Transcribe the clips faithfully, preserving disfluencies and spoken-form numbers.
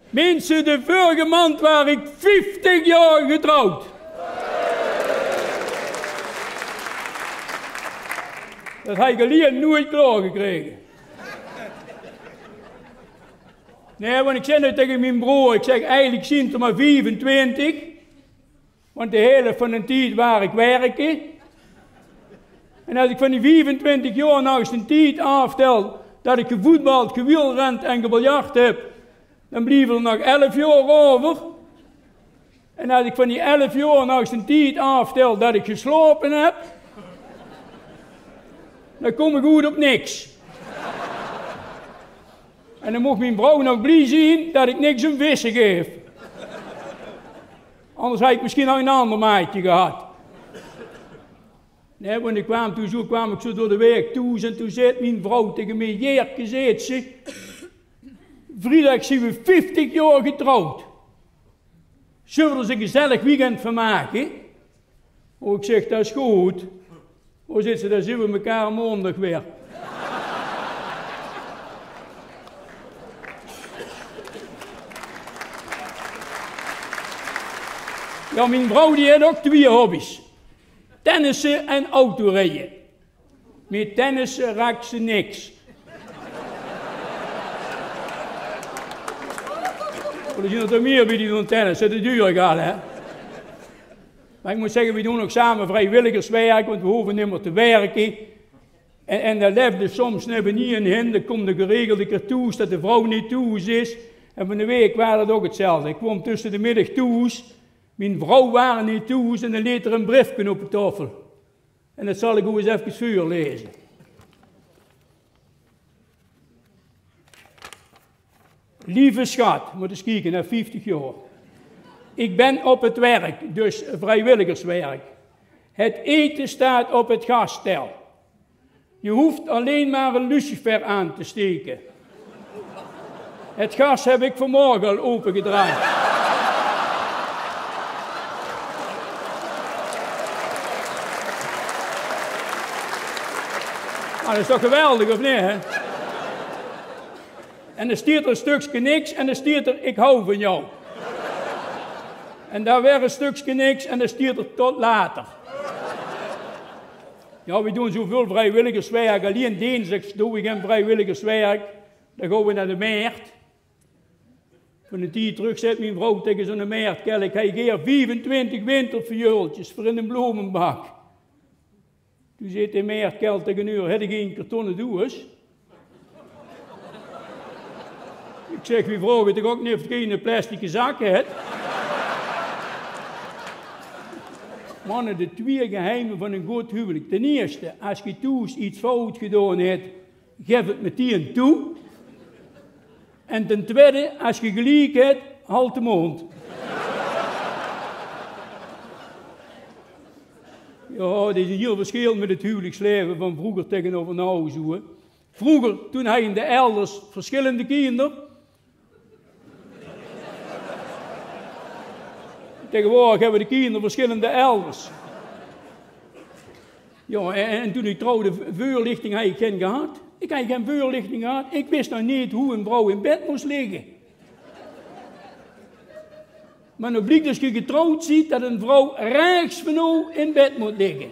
Minse, de vörge maond waar ik vieftig jaor getrouwd. Dat haj ik allein noeit klaorgekrege. Nae, want ik zeg noe tege mien broor, ik zeg, eigelik zien 't er maar viefentwintig. Want de helf van d'n tied waar ik werke. En as ik van die viefentwintig jaor nog ens d'n tied aaftel dat ik gevoetbald, gewielrend en gebiljart heb, dan blieve er nog elf jaor euver. En as ik van die elf jaor nog ens d'n tied aaftel dat ik geslaope heb, dan kom ik oet op niks. En dan mocht mien vrouw nog blie zien dat ik niks um visse gaef. Anders haj ik misschien nog een ander maatje gehad. Nae, want ik kwaam toen zo, kwaam ik zo door de waek thoes en toen zeet mien vrouw tege mej: "Jerke," zeet ze, "vriedag zien we vieftig jaor getrouwd. Zulle we er ens een gezellig weekend van make?" O, ik zeg: "Dat is good." O, zeet ze, "Dan zien we mekaar maondag weer." Ja, mien vrouw die het ok twee hobby's. Tennisse en autorije. Met tennisse raakt ze niks. Wel, er zien er toch meer bij die doen tennisse, dat duur ik al, hè. Maar ik moet zeggen, we doen ook samen vrijwilligerswerk, want we hoeven nimmer te werken. En, en dan lefde soms nebenien hen, dan komt er geregeld een keer thoes dat de vrouw niet thoes is. En van de week waar het ook hetzelfde. Ik kwam tussen de middag thoes, mien vrouw waar niet thoes en dan leet er een briefke op de tafel. En dat zal ik u eens even voorlezen. Lieve schat, moet eens kijken, na vieftig jaar. Ik ben op het werk, dus vrijwilligerswerk. Het eten staat op het gasstel. Je hoeft alleen maar een lucifer aan te steken. Het gas heb ik vanmorgen al opengedraaid. Maar dat is toch geweldig, of niet, hè? En dan stiert er een stukje niks en dan stiert er: "Ik hou van jou." En dan weer een stukje niks en dan stiert er: "Tot later." Ja, we doen zoveel vrijwilligerswerk. Alleen dinsdags doe ik geen vrijwilligerswerk. Dan gaan we naar de mert. Van een tied terug zeet mien vrouw tege zo'n mertkel: "Ik haj gaer viefentwintig winterviooltjes voor in een blomenbak." Toen zeet de mertkel tege uur: "Heb je geen kartonnen doos?" Ik zeg: "We vragen toch ook niet of je geen plastic zak hebt?" Mannen, de twee geheimen van een goed huwelijk. Ten eerste, als je thoes iets fout gedaan hebt, geef het meteen toe. En ten tweede, als je gelijk hebt, halt de mond. Ja, er is een heel verschil met het huwelijksleven van vroeger tegenover nou, zo, hè. Vroeger, toen hadden de elders verschillende kinderen. Tegenwoordig hebben de kinderen verschillende elders. Ja, en, en toen ik trouwde, v-, voorlichting had ik geen gehad. Ik had geen voorlichting gehad. Ik wist nog niet hoe een vrouw in bed moest liggen. Maar nu blijkt, als je getrouwd ziet, dat een vrouw rechts van jou in bed moet liggen.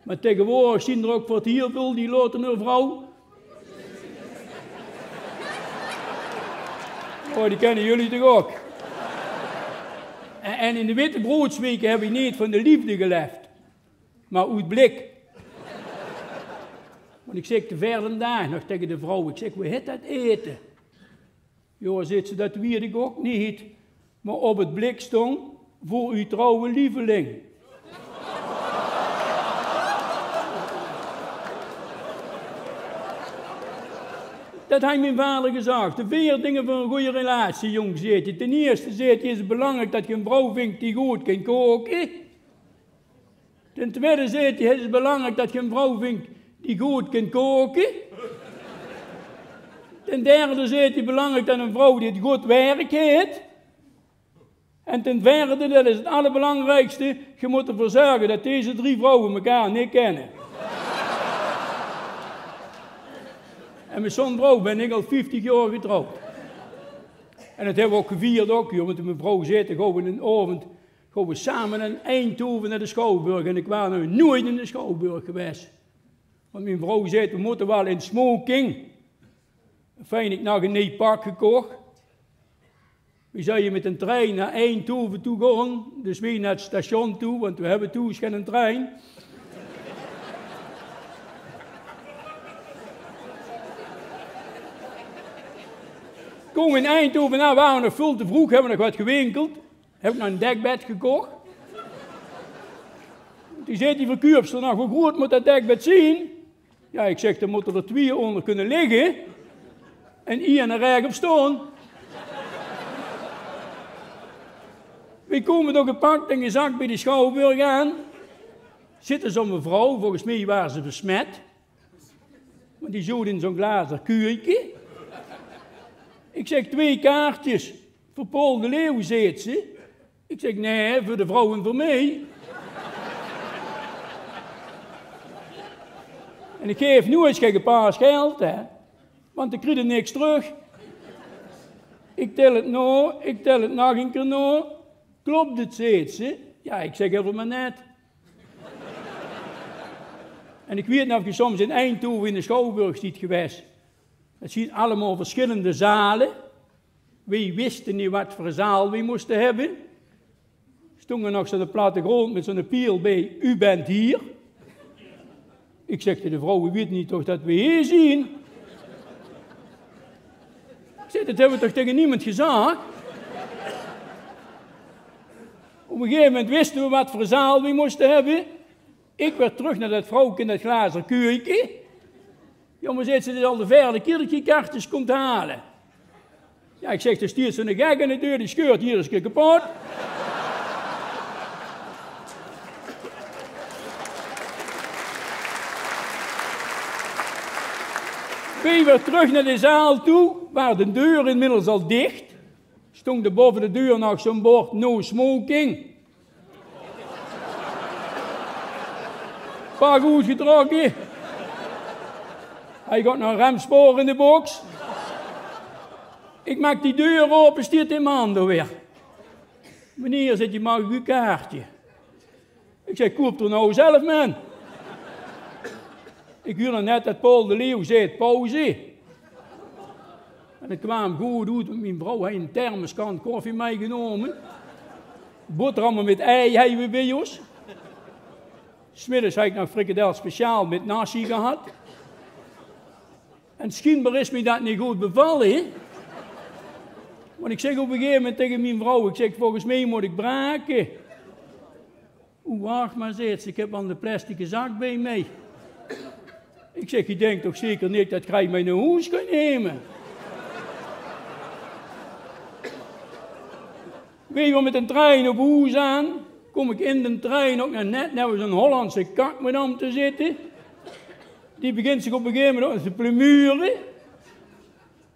Maar tegenwoordig zien er ook wat heel veel die laten hun vrouw. Oh, die kennen jullie toch ook? En, en in de witte broodsweken heb ik niet van de liefde geleefd, maar uit blik. Want ik zeg de verden daag nog tegen de vrouw, ik zeg: "Hoe heet dat eten?" "Ja," zeet ze, "dat weet ik ook niet. Maar op het blik stond: voor uw trouwe lieveling." Dat had mijn vader gezegd. De vier dingen voor een goede relatie, jong, zeet hij. Ten eerste, zeet hij, is het belangrijk dat je een vrouw vindt die goed kan koken. Ten tweede, zeet hij, is het belangrijk dat je een vrouw vindt die goed kan koken. Ten derde, zeet hij, belangrijk dat een vrouw die het goed werk heeft. En ten vierde, dat is het allerbelangrijkste, je moet ervoor zorgen dat deze drie vrouwen elkaar niet kennen. En met zo'n vrouw ben ik al vieftig jaar getrouwd. En det höbbe we ouch gevierd ouch, joh, want mien vrouw zag: "Gaon we eine aovend, gaon we same nao Eindhoven nao de Schouwburg." En ik waas nog noeit in de Schouwburg gewaes. Want mien vrouw zag: "We mótte waal in smoking." Fijn, ik nog ein nuuj pak gekoch. We zouwe mit den trein nao Eindhoven toe gaon, dus weer nao 't station toe, want we höbbe thoes geinen trein. Kómme in Eindhoven aan, wore nog väöl te vreug, höbbe nog get gewinkeld. Höb ik nog ein dekbed gekoch. Toen zag die verkuupster nog: "Wie groeat mót det dekbed zien?" Ja, ik zeg, dan mótte d'r twieë ónger kónne ligke en eine raeg op staon. We kómme dao gepak en gezak bie de Schouwburg aan. Zit d'r zoe'n mevrouw, volges mich waas ze besmet. Want die zoot in zoe'n glazer kuuike. Ik zeg: "Twieë kaartjes veur Paul de Leeuw," zeet ze. Ik zeg: "Nae, veur de vrouw en veur mich." En ik gaef noeits gein gepaas geld, hè. Want dan krieg ich niks trök. Ik tel 't nao, ik tel 't nog ein kier nao. "Klop 't?" zeet ze. Ja, ik zeg: "Hieël mer net." En ik weit neet of ge soms in Eindhoven in de Schouwburg zeet gewaes. 't Zien allemaol verschillende zale. We wiste neet wat veur zaal we móste höbbe. Stóng d'r nog zoe'n plattegrond mit zoe'n piel bie: "U bent hier." Ik zeg taenge de vrouw: "We weite neet toch det we hie zien?" Ik zeg: "Det höbbe we toch taenge niemes gezag?" Op ein gegaeve moment wiste we wat veur zaal we móste höbbe. Ik weer trök nao det vrouwke in det glazer kuuike. "Jóng," zeet ze, "dit is al de vierde kier det ge kaartjes kómp haole." Ja, ik zeg: "D'r steit zoe'n gek aan de deur, die sjeurt hie ins ein kier kepot." We weer trök nao de zaal toe, waas de deur inmiddels al dich. Stóng d'r bove de deur nog zoe'n bord: "No smoking." Pak oetgetrokke. Haw ik nog ein remspoor in de boks. Ik maak die deur aope, steit dae man dao weer. "Meneer," zeet 'r, "mag ik uw kaartje?" Ik zeg: "Koup d'r now zelf mer." Ik huuerde net det Paul de Leeuw zag: "Pauze." En det kwaam good oet, want mien vrouw haw ein thermoskan koffie mitgenómme. Boterhamme mit ei hawwe we bie ós. 's Middigs haw ik nog frikandel speciaal mit nasi gehad. En schienbaar is mich det neet good bevalle. Want ik zeg op ein gegaeve moment taenge mien vrouw, ik zeg: "Volges mich mót ik brake." "Oeh, wach mer," zeet ze, "ik höb waal de plastieke zak bie mich." Ik zeg: "Ge dinkt toch zeker neet det ge mich mei nao hoes kóntj numme?" We weer mit den trein op hoes aan. Kóm ik in den trein, ouch nog net, nao zoe'n Hollandse kakmadam te zitte. Die begint zich op ein gegaeve moment te plumure.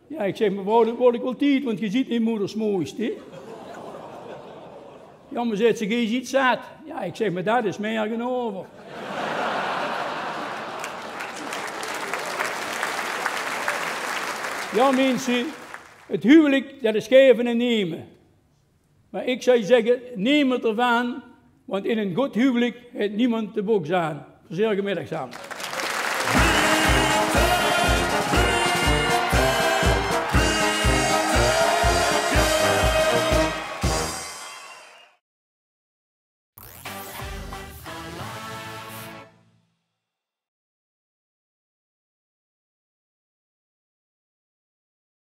Ja, ik zeg: "Mevrouw, det wuuertj waal tied, want ge zeet neet moeders mooiste." "Jóng," zeet ze, "ge zeet zat." Ja, ik zeg: "Mer det is merge euver." Ja, minse, 't huwelik, det is gaeve en numme. Mer ik zou zegge, numme d'r van, want in ein good huwelik haet niemes de boks aan. Plezeerige middig same.